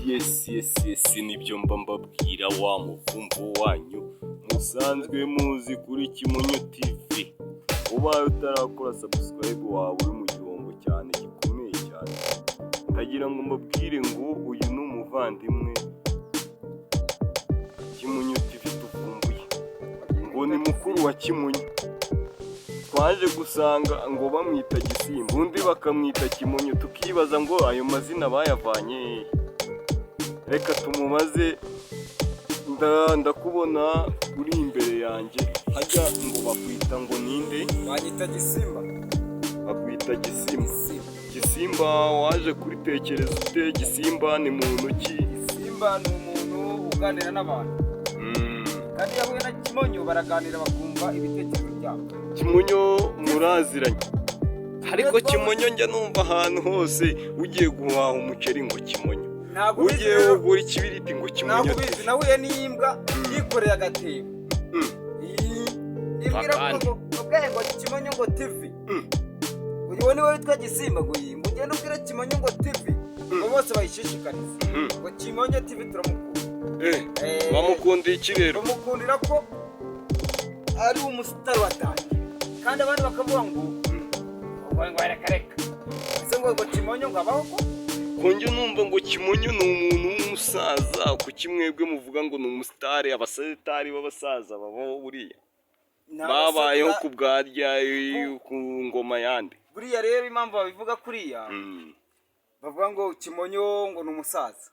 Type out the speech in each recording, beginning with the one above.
Yes, nibyo mba mbabwira, wa muvumvu wanyu musanzwe muzi kuri Kimonyo TV. Ubaye utarakora subscribe, waba uri mu gihombo cyane gikomeye cyane. Ndagira ngo mbabwire ngo uyu ni umuvandimwe Kimonyo TV tuvumbuye, ngo ni mukuru wa Kimonyo. Twaje gusanga ngo bamwita Gisimba, undi bakamwita Kimonyo, tukibaza ngo ayo mazina bayavanye hehe? Reka tumubaze. Ndakubona uri imbere yanjye hajya, ngo bakwita ngo ninde? Banyita Gisimba. Bakwita Gisimba. Gisimba, waje kuritekereza ute? Gisimba ni muntu ki? Gisimba ni umuntu uganira n'abantu, kandi iyo ahuye na Kimonyo baraganira, bakumva ibitekerezo byabo. Kimonyo muraziranye, ariko Kimonyo njya numva ahantu hose, ugiye guhaha umuceri ngo Kimonyo, Ntabwo ubizi ugiye rero. kugura ikibiriti ngo Kimonyo. Ntabwo ubizi, nahuye n'imbwa yikoreye agatebo. Ibwira Bakandi. ngo ubwaye ngo Kimonyo ngo TV. Uyu niwe witwa Gisimba, ngo iyi ngo ugende ubwire Kimonyo ngo TV, ngo bose bayishishikarize, ngo Kimonyo TV turamukunda. Bamukundiye iki rero? Bamukundira ko ari umusitari watangiye, kandi abandi bakavuga ngo reka reka, ese ngo Kimonyo ngo abaho ko? Konge numva ngo Kimonyo ni umuntu w'umusaza, kuki mwebwe muvuga ngo ni umusitari? Abasitari b'abasaza babaho buriya? Babayeho ku bwa rya ku ngoma yandi? Buriya rero impamvu babivuga kuriya, bavuga ngo Kimonyo ngo ni umusaza,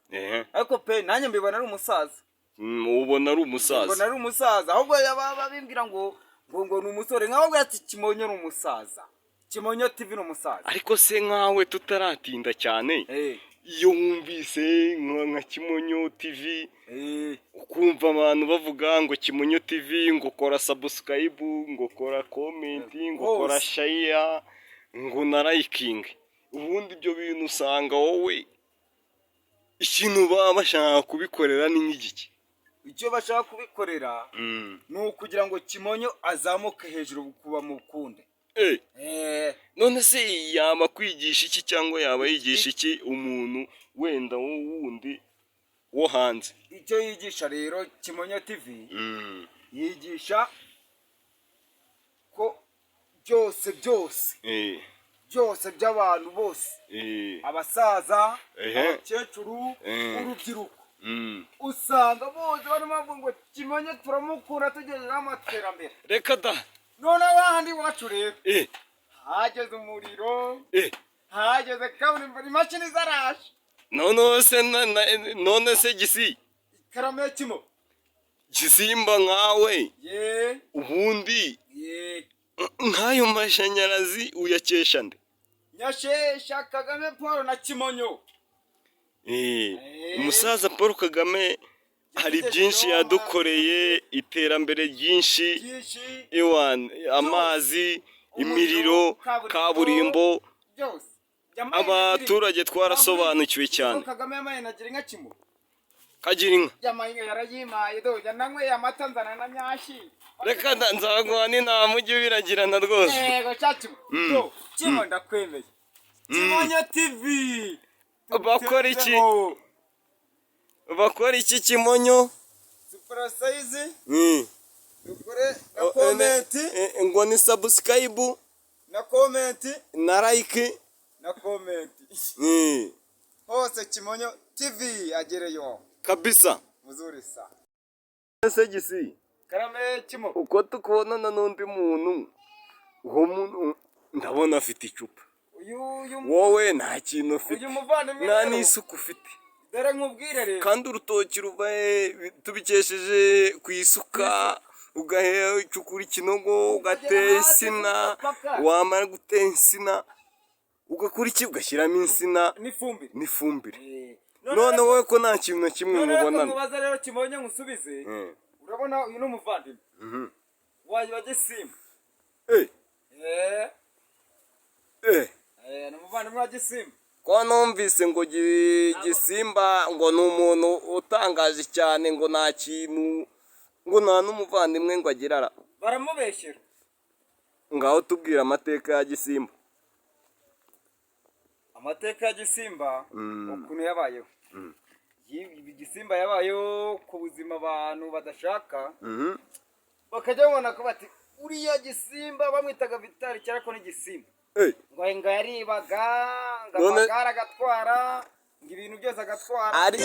ariko pe nanjye mbibona ari umusaza. Ubona ari umusaza? Mbona ari umusaza, ahubwo baba bimbwira ngo ni umusore, nkababwira ati Kimonyo ni umusaza, Kimonyo TV ni umusaza. Ariko se nkawe, tutaratinda cyane, iyo wumvise nka Kimonyo TV, ukumva abantu bavuga ngo Kimonyo TV, ngo kora subscribe, ngo kora comment, ngo kora Hose. share, ngo na liking, ubundi ibyo bintu usanga wowe ikintu baba bashaka kubikorera ni nk'igiki? Icyo bashaka kubikorera ni ukugira ngo Kimonyo azamuke hejuru kuba mukunde. None se yaba kwigisha iki, cyangwa yaba yigisha iki umuntu wenda wundi wo hanze? Icyo yigisha rero Kimonyo TV, yigisha ko byose byose byose by'abantu bose, abasaza, abakecuru, urubyiruko, usanga bose barimo bavuga ngo Kimonyo turamukunda, tugejejeho amaterambere. Reka da! None ahandi iwacu rero hageze umuriro, hageze kaburimbo, imashini zaraje. None se none se Gisi, Ikaramu ya Kimo. Gisimba, nkawe, ye ubundi ye nk'ayo mashanyarazi uyakesha nde? Nyashesha Kagame Paul na Kimonyo. Umusaza Paul Kagame hari byinshi yadukoreye, iterambere ryinshi. Byinshi. Ewan, amazi, imiriro, kaburimbo. Byose. Abaturage twarasobanukiwe cyane. Kagame yamaye na gira inka Kimo. Kagira inka. Yamaye inka, yarayimaye do, yananyweye amata, nzana na nyashi. Reka nzaguha n'inama, ujye ubiragirana rwose. Yego cya Kimo. Do Kimo, ndakwemeye, Kimonyo TV. Bakora iki? Bakora iki, Kimonyo? Super size. Dukore na comment. Ngo ni subscribe. Na comment. Na like. Na comment hose, Kimonyo TV agereyo. Kabisa. Muzuri sa. Ese Gisi, Karame Kimo. uko tukubonana n'undi muntu, uwo muntu ndabona afite icupa, Uyu wowe nta kintu ufite, uyu muvandimwe nta rero, n'isuku ufite. Dore nkubwire rero. Kandi urutoki ruva he? Tubikesheje ku isuka, ugacukura ikinogo, ugatera insina, wamara gutera insina ugakora iki? Ugashyiramo insina n'ifumbire. N'ifumbire. None None wowe ko nta kintu na kimwe none reka mubonana? nkubaze rero Kimonyo, nkusubize. Urabona uyu ni umuvandimwe wayo wa Gisimba. Ni umuvandimwe wa Gisimba. Ko numvise ngo Gisimba ngo ni umuntu utangaje cyane, ngo nta kintu, ngo nta n'umuvandimwe ngo agira ara? Baramubeshyera. Ngaho tubwira amateka ya Gisimba. Amateka ya Gisimba, ukuntu yabayeho. Igisimba yabayeho ku buzima abantu badashaka, bakajya babona ko bati uriya Gisimba bamwitaga Vitali cyera ko n'igisimba ngo yaribaga, ngo amagare agatwara, ngo ibintu byose agatwara. Ari